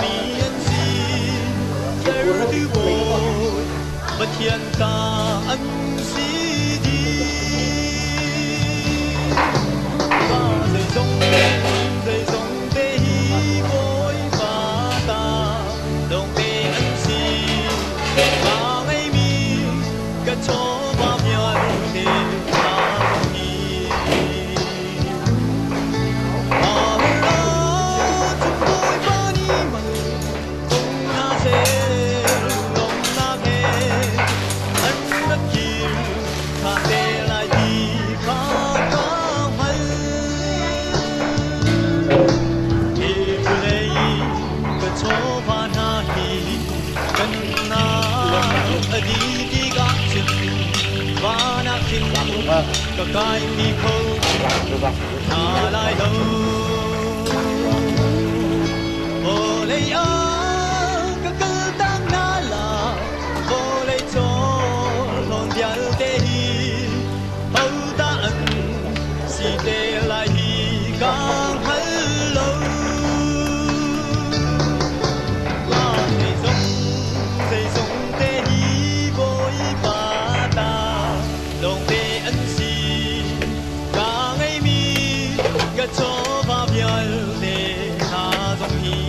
Mi an si. Sertu Bawi Pathian ta an si dih. Ka zeizong zeizong te hi Bawipa ta lawngte an si. Ka ngeimi ka chawva vialte hna zong hi. Ka kai mi kho hna lai lo. Vawlei ah ka kal tak hna la, vawlei chawhlawn vialte hi hodah an si te lai hi ka hngal lo. La zeizong zeizong te hi Bawipa ta lawngte an si. Ka ngeimi ka chawva vialte hna zong hi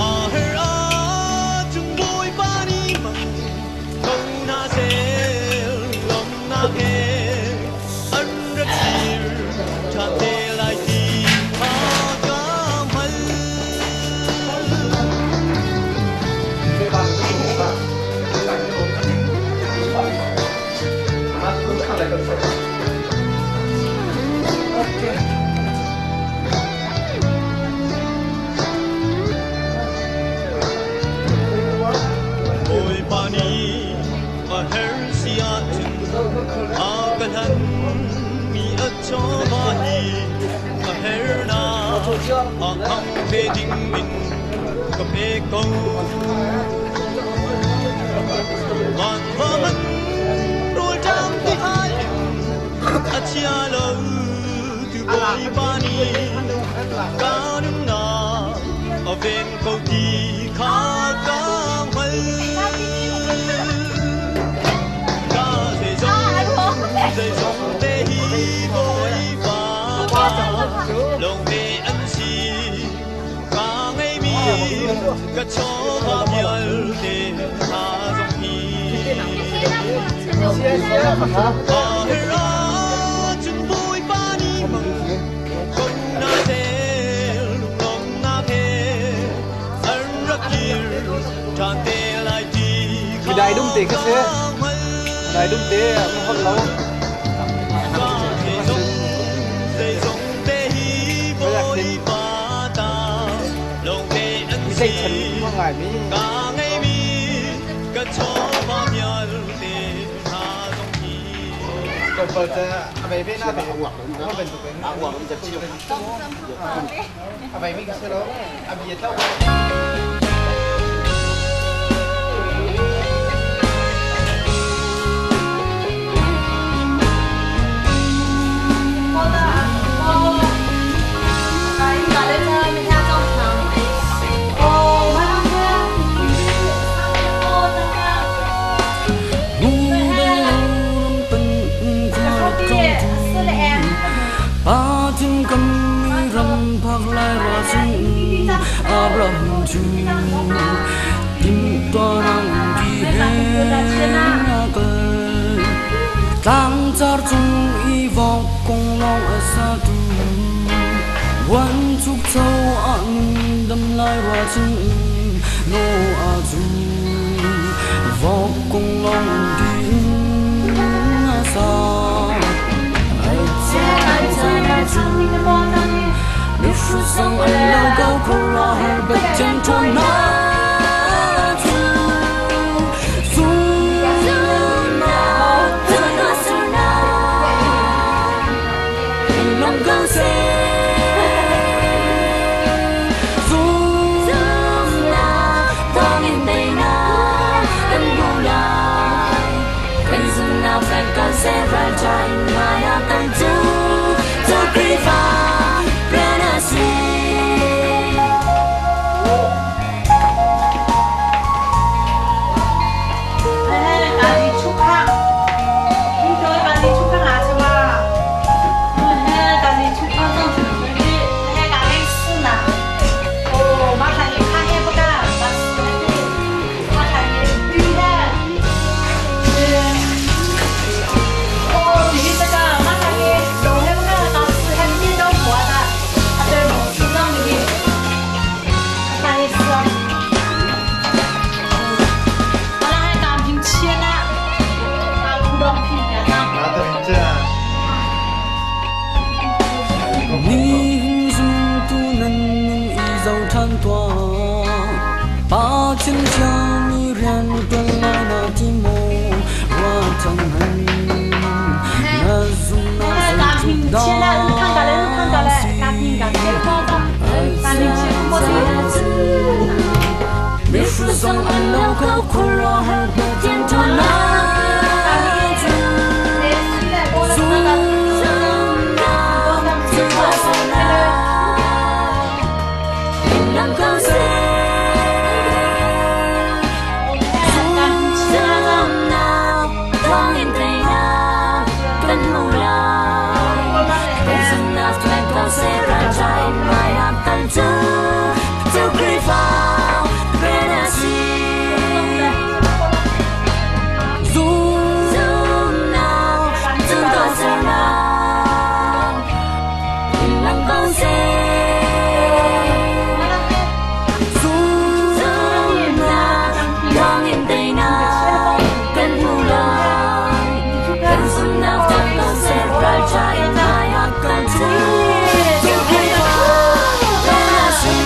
a her ahcun Bawipa nih hmang ko hna seh, lawmhnak he an rak kir ṭhan te lai ti kha ka hngalh. Bawipa nih a her si ahcun a ka hlanmi a chawva hi a hernak a hmang ve ding in ka pe ko. Vanva man rawlṭam ti hal in a chia lo tu Bawipa nih ka nunnak a ven ko ti kha ka hngalh. Ka zeizong zeizong te hi Bawipa ta lawngte an si. Ka ngeimi ka chawva vialte hna zong hi. A her ahcun Bawipa nih hmang ko hna seh, lunglawmhnak he an rak kir ṭhan te lai ti kha Midai dum te khi si. ka hngalh. Dai dum te an holh lo. Ka zeizong zeizong te hi Bawipa ta lawngte an Mi si. tlaihchan ma ngaimi. Ka ngeimi ka chawva vialte hna zong hi. Tlawmpal cu a vei ve na te. A bantuk in. A veimi ka si lo. A bia tlo. Abraham cu timhtuahnak ti he a kal. Tlangcar cung i vok kong lawng a satu Buanchukcho ah nundam lai rua chungin Noah cu vok kong lawng ding a sa. Mihrut zong an lo ko khuaruahhar Pathian ṭhawnnak cu zumnak in lawm ko seh. Zumnak thawngin teinak kan hmu lai. Kan zumhnak fek ko seh, ralṭha in hmai ah kan tu. Tu Khrihfa rian a si. ṭhan tuah. Pa chimchiami rian ṭuan lai na ti maw? Ruah ṭhan hmanh. Na zumhnak zeitindah si? Mihrut zong an lo kho khuaruahhar Pathian ṭhawnnak cu. Zumhnak cu tuahsernak in lang ko seh. Zumhnak thawngin teinak kan hmu lai. Kan zumhnak fek ko seh ralṭha in hmai ah kal cu. Cu Khrihfa rian a si. Zumhnak cu tuahsernak in lang ko seh. Zumhnak thawngin teinak kan hmu lai. Kan zumhnak fek ko seh ralṭha in hmai ah kal cu. Cu Khrihfa rian a si.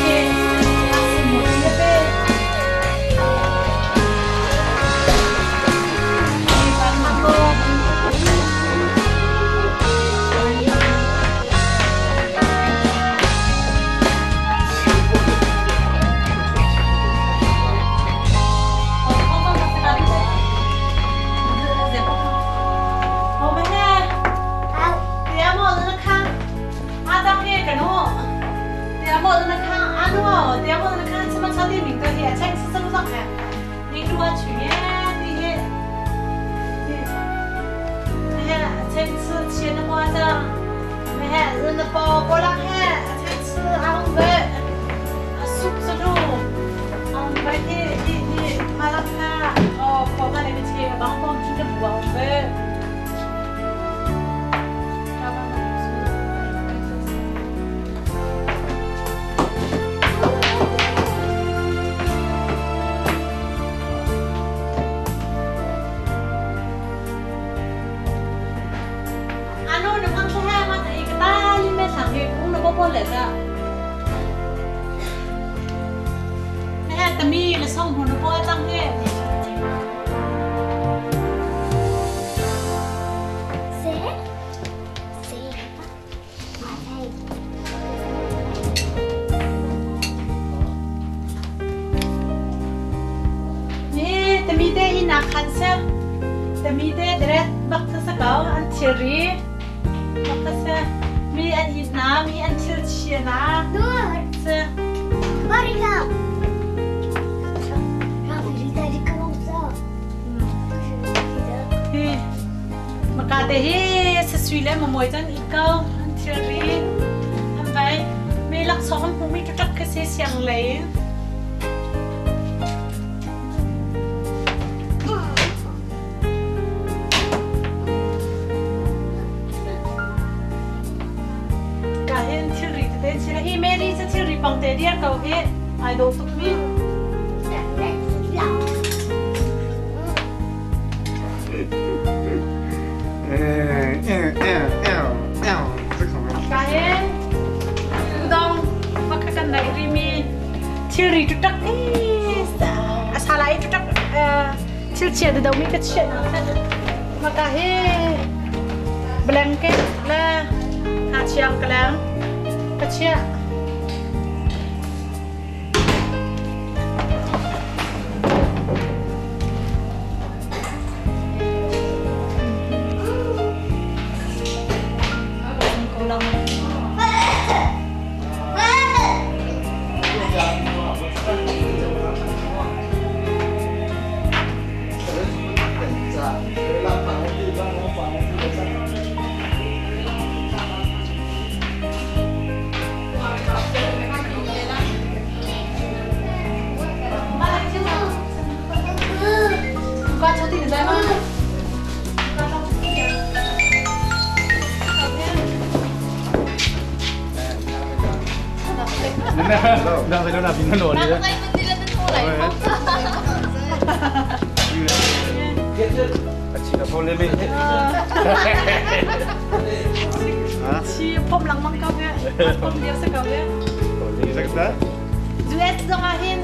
US zong ah hin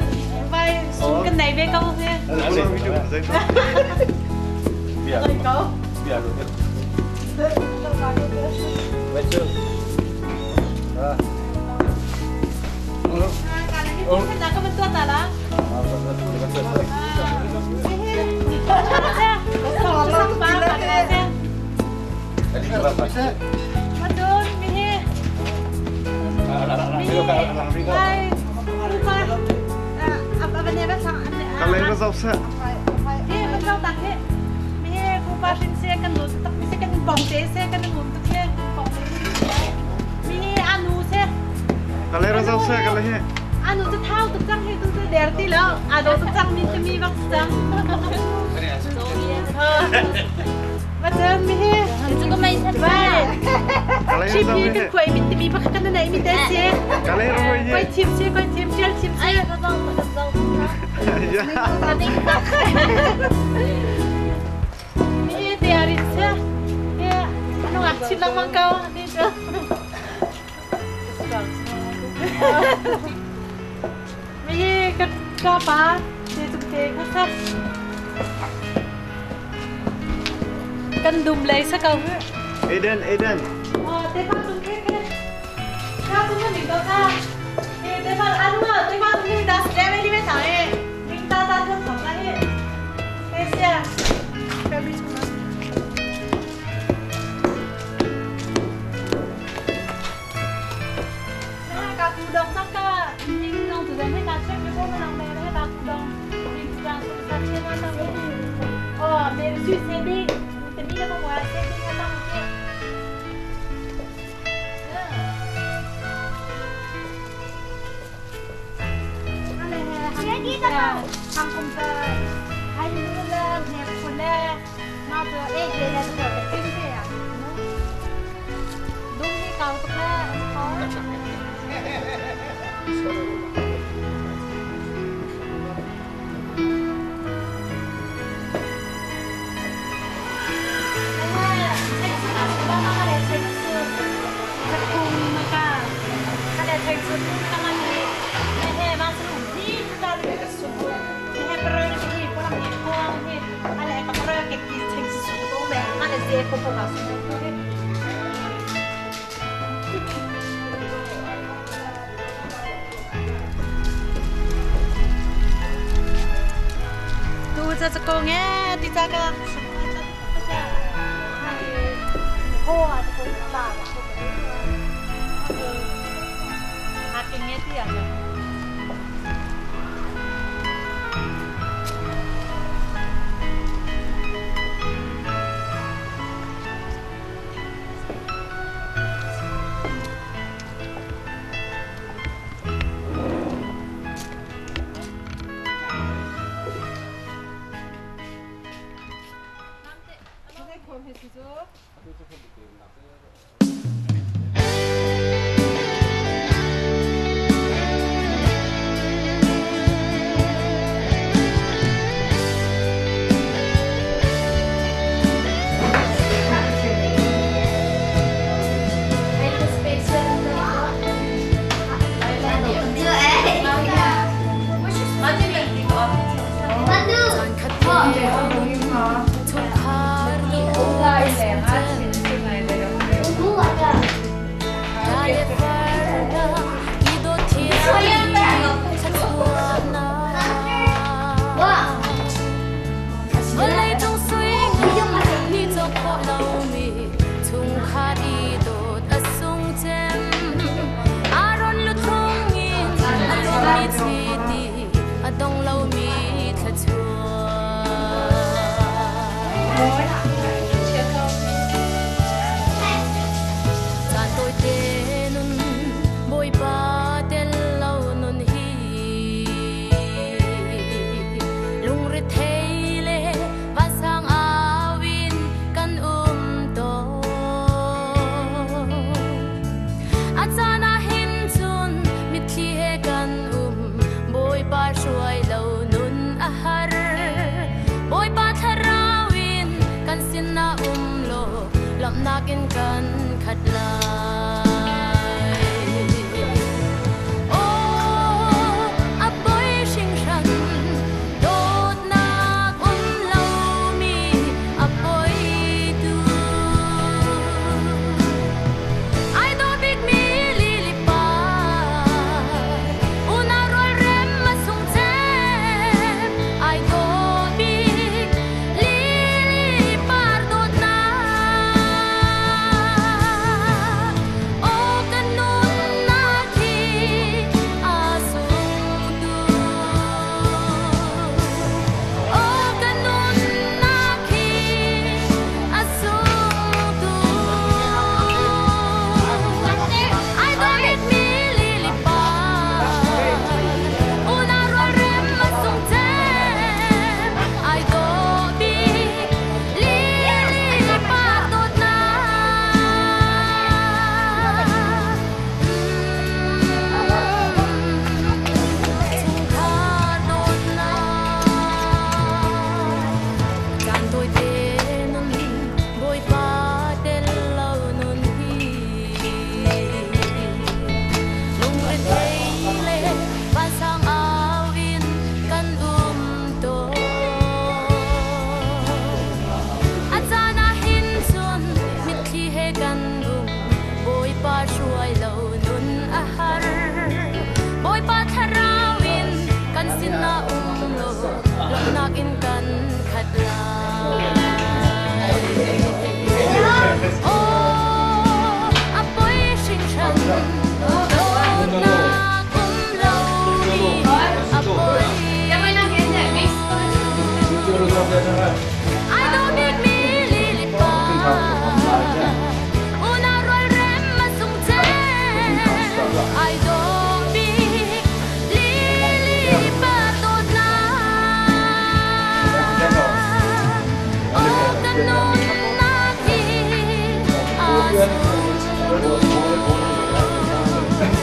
vai sung kan nei ve ko hi. Oi ko. Ka lei va zoh seh. Ka lei ra zoh seh ka lei he. Anu cu thau tuk cang hi tu cu der ti lo aa dawh tuk cang mi cu mi bak cang. Macun mi hi Cu ka mei set vai Ka lei ra Chim zoh hi he. kan khuai mit timi pakhat kan nei mi te si. Ka lei ra hoi Koi he. thim si koi thim tial thim si. Ai ka zong ka zong. Ya. Ka ding tak. Mi te arin se. He nungak chin lengmang ko ni cu. Mi hi kan ka pa te cung te kha kha. Kan dum lei sa ko hi. Aiden, Aiden. Ờ, te pa tung ke ke. Ka tung kan ding ko ka. E te pa anu a te pa tung ni da ste me li me sa e. Ning ta ta thok thok la he. Te sia. Family chung na. Ka ku dong sak ka ning nong tu den he ka check me ko ma nong me he ka ku dong. Ning tu dang su sa che na ta wo. Oh, me su se bi. Te mi le ko wa se bi na tang ke. Tu这这个哎，第三个。 Oh,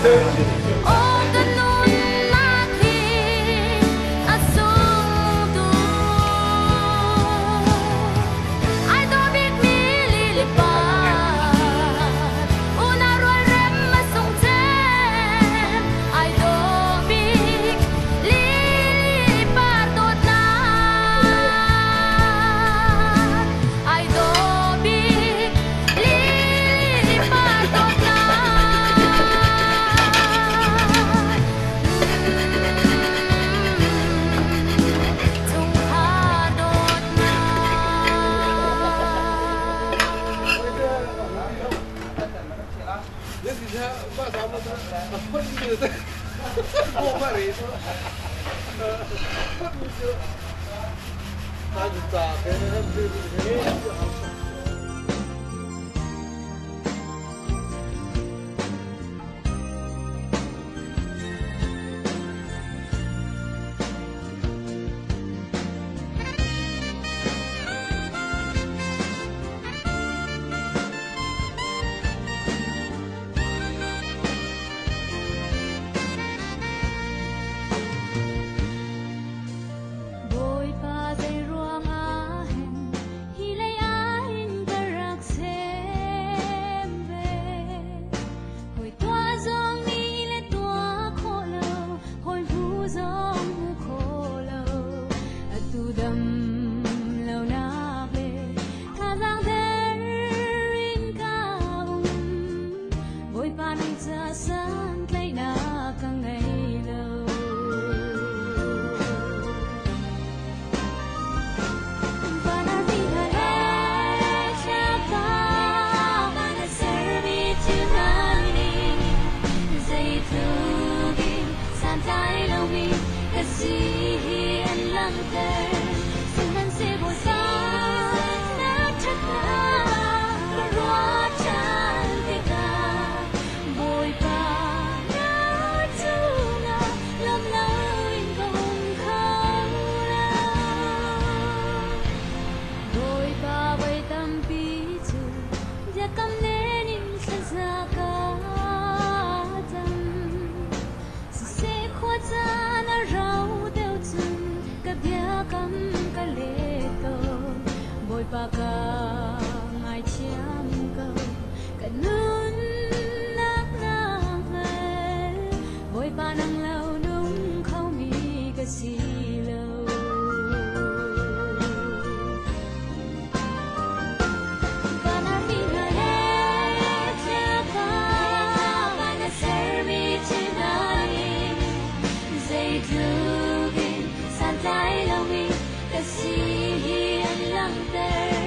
Aw ka nunnak hi a sung tuk. Ai dawh bikmi lili par, unau rualrem a sung cem. Ai dawh bik lili par dawtnak. Ai dawh bik lili par dawtnak. Chungkhar dawtnak. Bawipa zei ruangah hen hi lei ah hin ka rak sem ve. Hawi tuah zong nih le tuah khawh lo, hawi hmu zong hmu khawh lo. Atu dam lonak le thazaang der in ka um. Bawipa nang ca santlaihnak ka ngei lo. Bawipa na cungah lawm loin ka um kho lo. Bawipa voi tampi cu biakam nen in thlaza ka cam. Siseh khua caan a rau deuh cun ka biakam ka let tawn. Bawipa ka ngaithiam ko, ka nunnak naa hngal. Bawipa nang lo nung khomi ka si lo. Zeitluk in santlai lomi ka si hi an langhter.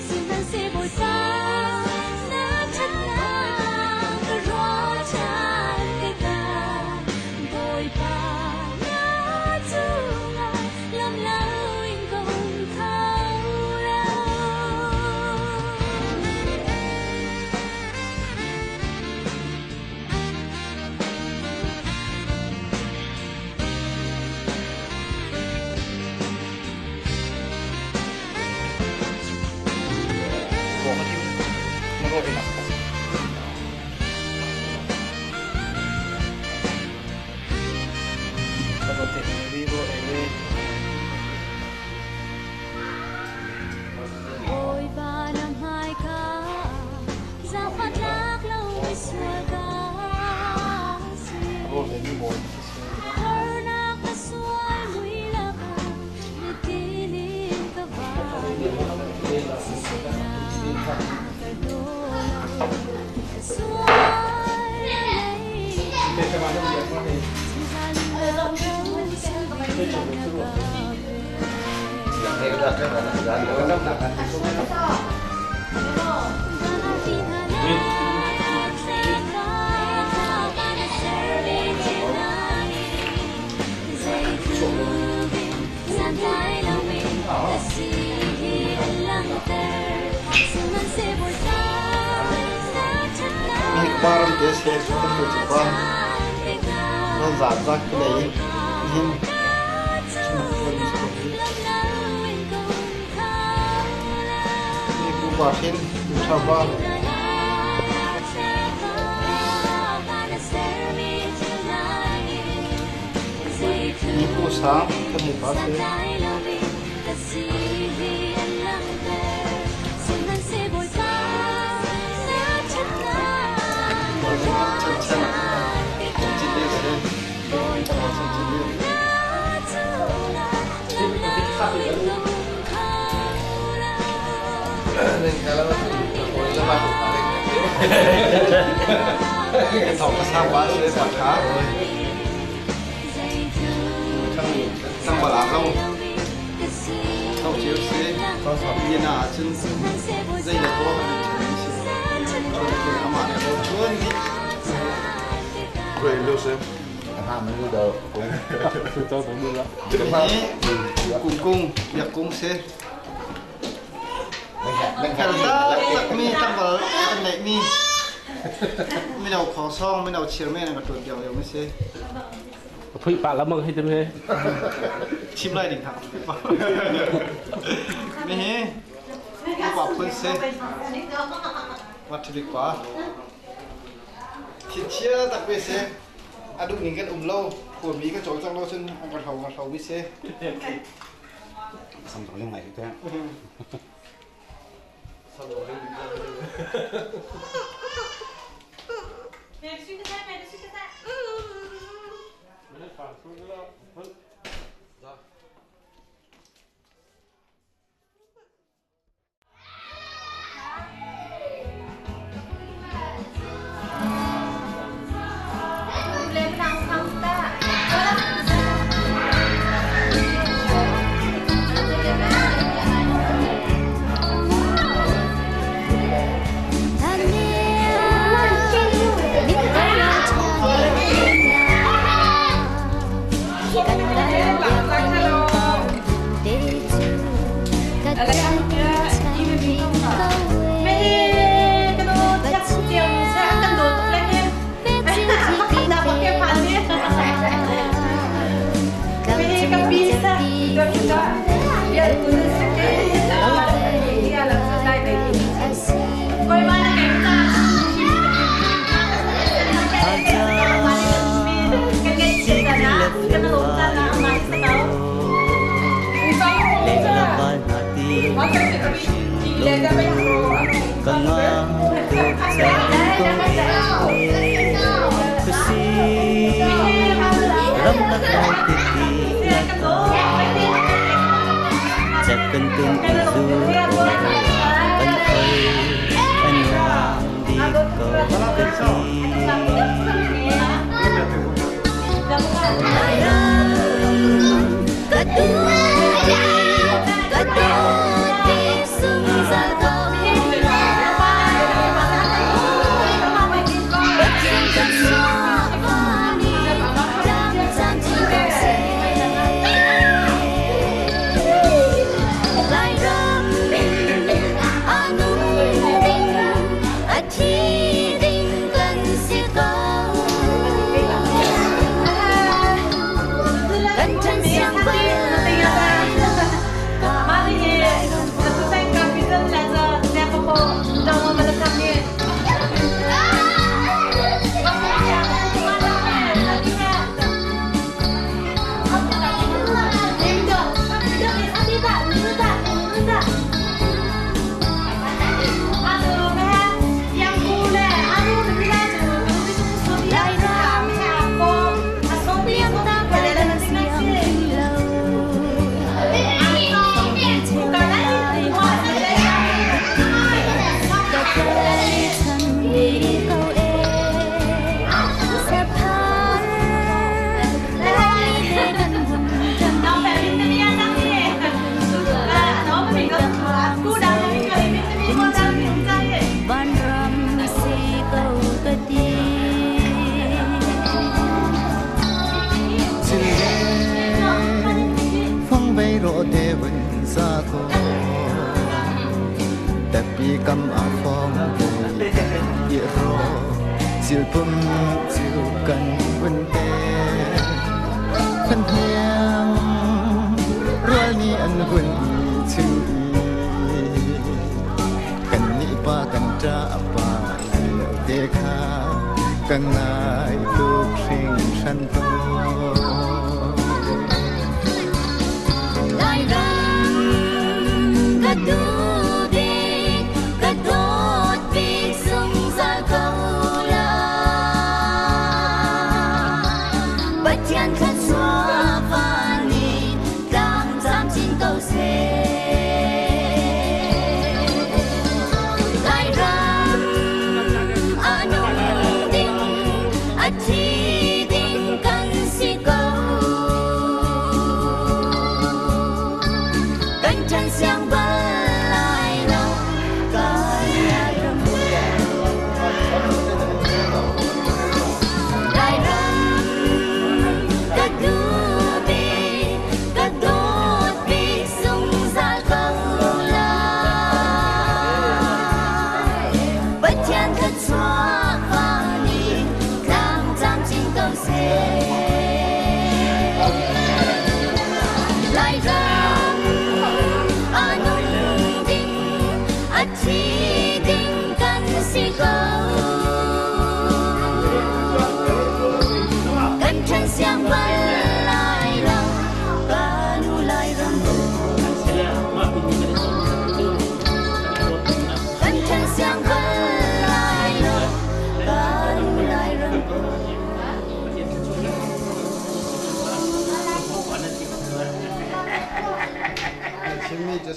Sihmanhsehlaw na ṭhatnak ka ruah ṭhan tikah Bawipa na cungah lawm loin ka um kho lo. Bawipa na hmaika zaangfah tlak lo misual ka si. Harnak ka sual mui lakah nitin in ka van. Siseh na ka daw lo, ka sual na lei. Zungzal in ka ro na ka Param te se su kan tu pa na za za ki nei hin ni ku pa hin tha ba. Sang kan hei pa si. Chan Chan Chin Chin si. Chan Chin Thong ka sang pa si pa tha. Sang bal ah zong thong cio si. Yin ah cun zei le ko kan ṭhen si. Chun ke amah le ko chun ni. Hi kung kung biak kung si. Kan tak mi tambal kan neih mi mino khongsong mino chairman ka ṭuan piak lio mi si. Phui pa lamang hi tem he. Chim lai ding hak. Mi hi upa phun si. Mathibik pa. Thinchia tak ve si. A duh ning kan um lo. Khuami kan cawlcang lo cun an kan hro kan hro mi si.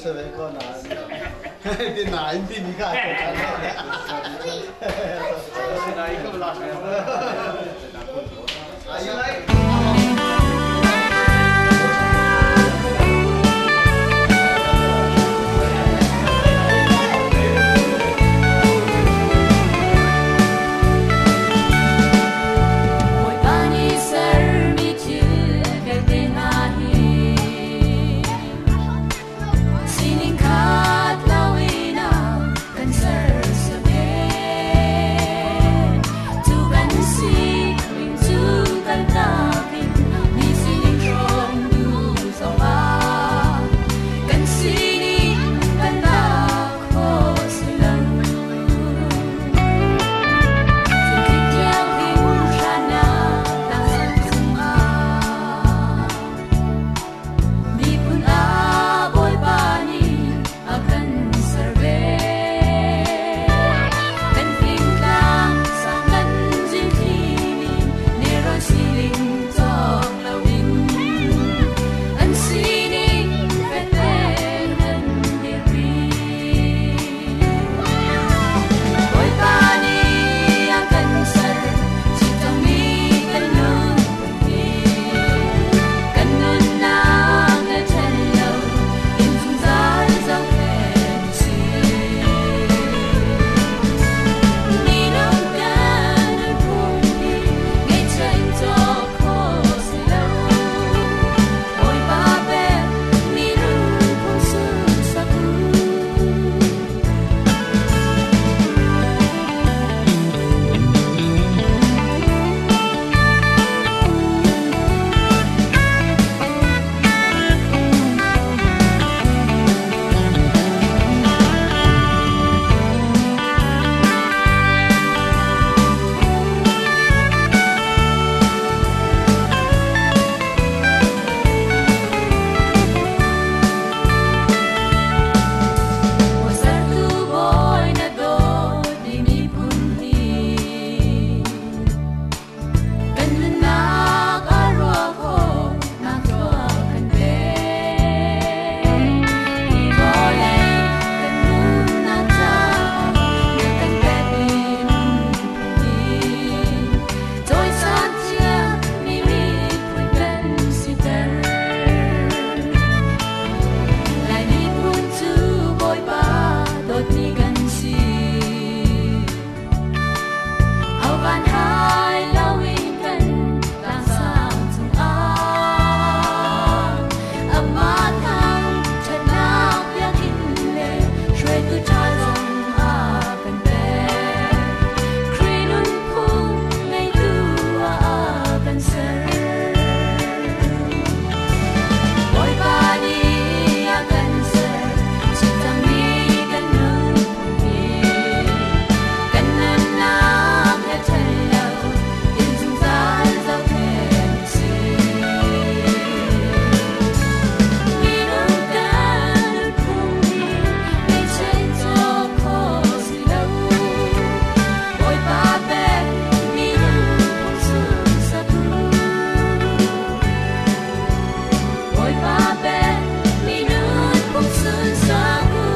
Si ve ko na. Ti nain timi kha ai ṭhan lo. Sinain ka lak. Bawipa nih sermi thil vialte hna hi sining khat loin a kan sersiam ee. Cu kan sining cu kaltak in mi sining hrawm duh zongah kan sining kan lak khawh si lo. Thiltlik thianghlim hrannak tlang cungah miphun ah Bawipa nih a kan ser ve. Kan fingtlang sang kan zilthli nih nelrawn siling cawk loin an sining fektein an dirpi. Bawipa nih a kan ser, citawmi kan lungput kan nunnak le ṭhen lo in zungzal zohkhenh si. Minung kan nunphung hi ngeihchiah in cawk khawh si lo. Bawipa pek mi nunphung sunsak u. Bawi sertu bawi na dawt mi miphun hi kan nunnak a ruah khawh nak tuah kan pek. Hi vawlei kan nunnak caah na kan pek mi nunphung hi cawisan thiam mi miphun kan siter. Lai miphun cu Bawipa dawtmi kan si. Ho van hai loin kan tlangsang cungah amah thang ṭhatnak biakinn le hruaitu ṭha zong a kan pek. Khrih nunphung ngeitu ah a kan ser. Bawipa nih a kan ser, citangmi kan nunphung hi kan nunnak he ṭhen lo in zungzal zohkhenh si. Minung kan nunphung hi ngeihchiah in cawk khawh si lo. Bawipa pek mi nunphung sunsak u. Bawipa pek mi nunphung sunsak u.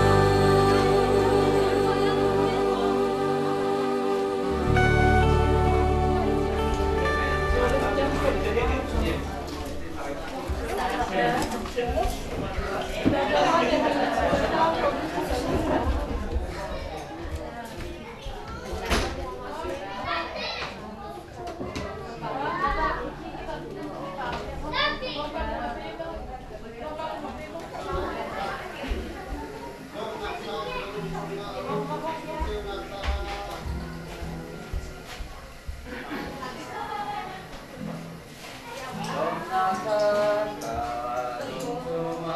Lawmnak kan lung chungah.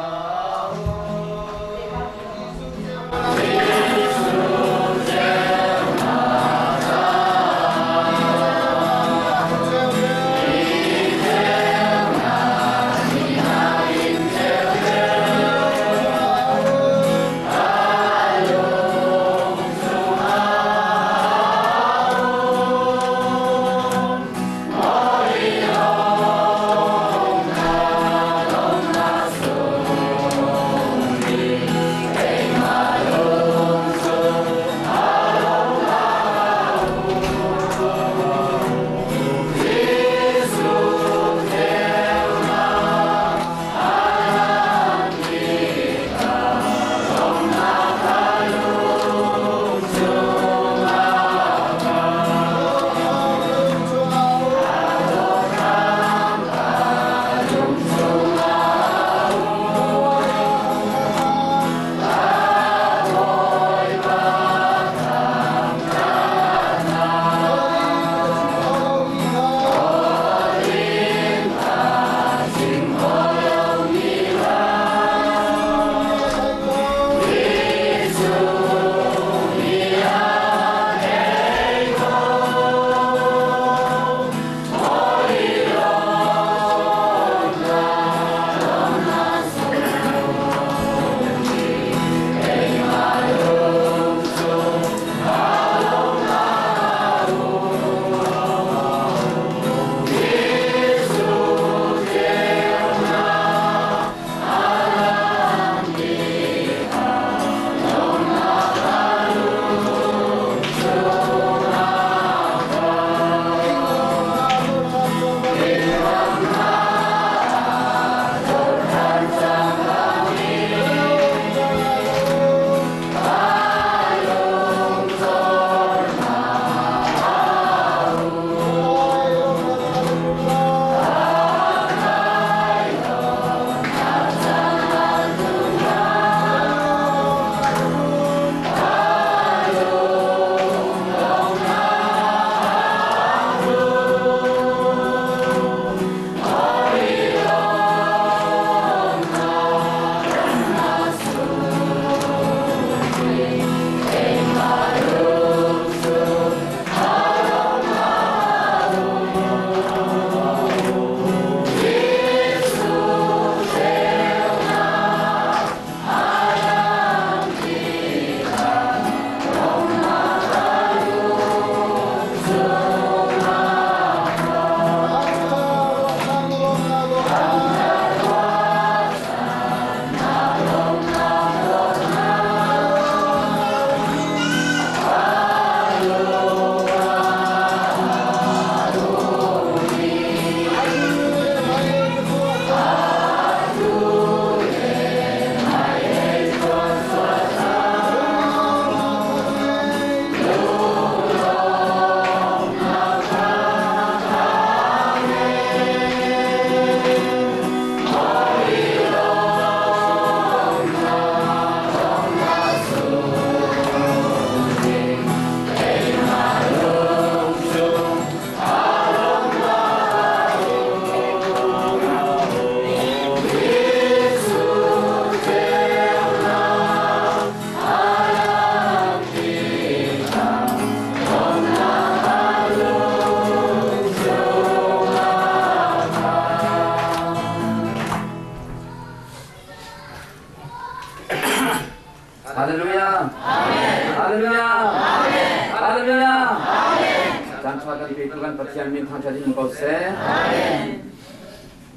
Pathian min thangṭhat in ko seh.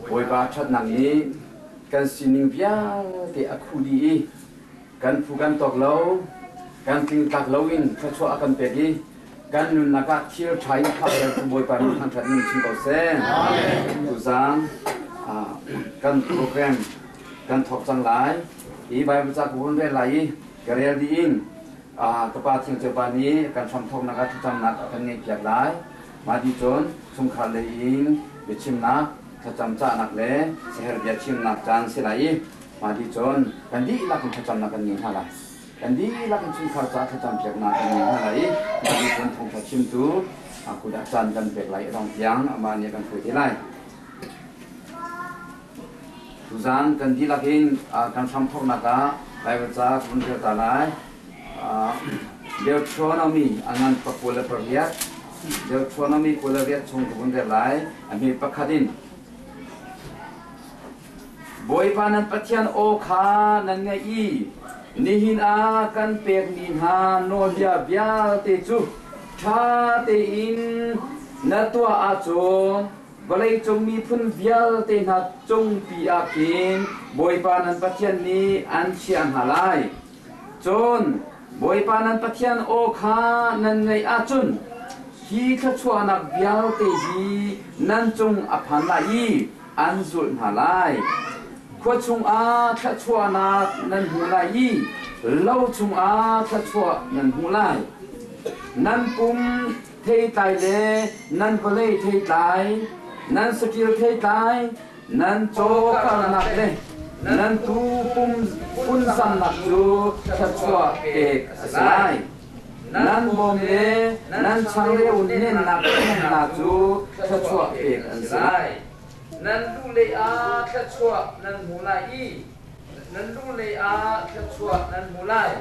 Bawipa ṭhatnak nih kan sining vialte a khuh dih i kan phu kan tawk lo, kan tlingtlak loin thluachuah a kan pek i kan nunnak ah thil ṭha in khahtertu Bawipa min thangṭhat in chim ko seh. Tuzaan kan program kan thawk cang lai i Bible ca ka vun rel lai i ka rel dih in ka pa Thiang Ceu Pa nih kan hramthawknak ah thlacamnak a kan ngeihpiak lai. Mah dih cun chungkhar lei in biachimnak, thlacam cahnak le seher bia chimnak caan si lai i mah dih cun kan dihlak in thlacamnak kan ngei hna lai. Kan dihlak in chungkhar caah thlacam piaknak kan ngei hna lai i mah dih cun thawngṭha chimtu kut ah caan kan pek lai i dong tiang amah nih a kan hruai te lai. Tuzaan kan dihlak in kan hramthawknak ah Baibal ca ka vun rel ta lai. Deuteronomy a ngan 28. Deuteronomy 28 chung ka vun rel lai. A hme pakhat in. Bawipa nan Pathian aw kha nan ngaih i nihin ah kan pekmi hna nawlbia vialte cu ṭha tein na tuah ahcun Vawleicung miphun vialte hna cungpi ah khin Bawipa nan Pathian nih an chiah hna lai. Cun Bawipa nan Pathian aw kha nan ngaih ahcun hi thluachuahnak vialte hi nan cung a phan lai i an zulh hna lai. Khua chungah thluachuahnak nan hmu lai i lo chungah thluachuah nan hmu lai. Nan pum theitlai le nan vawlei theitlai, nan saṭil theitlai, nan caw karnak le nan tuu phunzamnak cu thluachuah pek a si lai. Nan bawm le nan changreu nennak hna cu thluachuah pek an si lai. Nan lu lei ah thluachuah nan hmu lai i nan lu lei ah thluachuah nan hmu lai.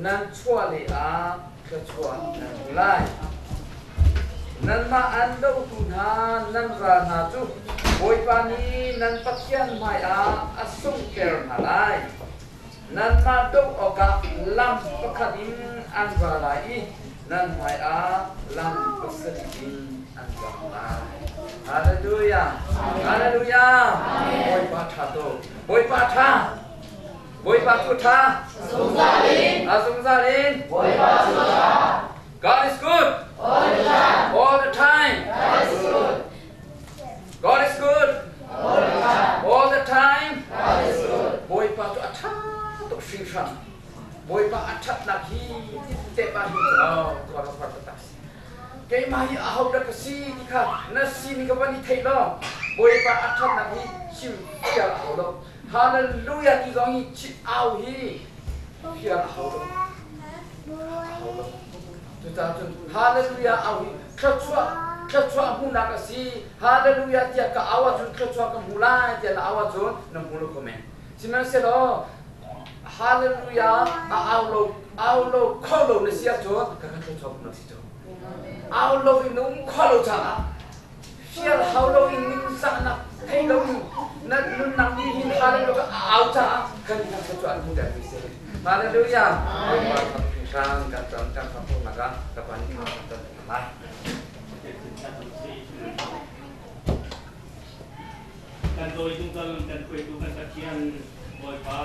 Nan chuah lei ah thluachuah nan hmu lai. Nanmah an dohtu hna nan ral hna cu Bawipa nih nan Pathian hmaiah a sunghter hna lai. Nanmah doh awkah lam pakhat in an ra lai i nan hmaiah lam pasarih in an zam lai. Hallelujah! Hallelujah! Bawipa ṭha tuk. Bawipa ṭha! Bawipa cu ṭha. Zungzal in. A zungzal in. Bawipa cu ṭha. God is good. All the time. All the time. God is good. God is good. All the time. All the time. God is good. Bawipa cu a ṭha tuk hringhran. Bawipa a ṭhatnak hi te pa hi oh tuar a far taktak si. Keimah hi aho dah ka si ti kha na si ni ka van i theih law Bawipa a ṭhatnak hi chim fial a hau lo. Hallelujah ti zong hi chit au hi fial a hau lo. Hau lo. Cucaah cun hallelujah au hi thluachuah thluachuah hmuhnak a si. Hallelujah tiah ka au ahcun thluachuah ka hmu lai tiah na au ahcun na hmu lo kho men. Sihmanhsehlaw hallelujah a au lo au lo kho lo na si ahcun ka kan thluachuah hmuhnak si cu. Au lo in na um kho lo caah Fial hau loin ningzahnak thei loin na nunnak nih hin hallelujah a au caah kan kan cu an hmu deuh mi si. Hallelujah. Bawipa kan hringhran kan cam kan fak ah ka pa nih kan kan lai. Kan dawi tungkal kan hruaitu kan Pathian Bawipa.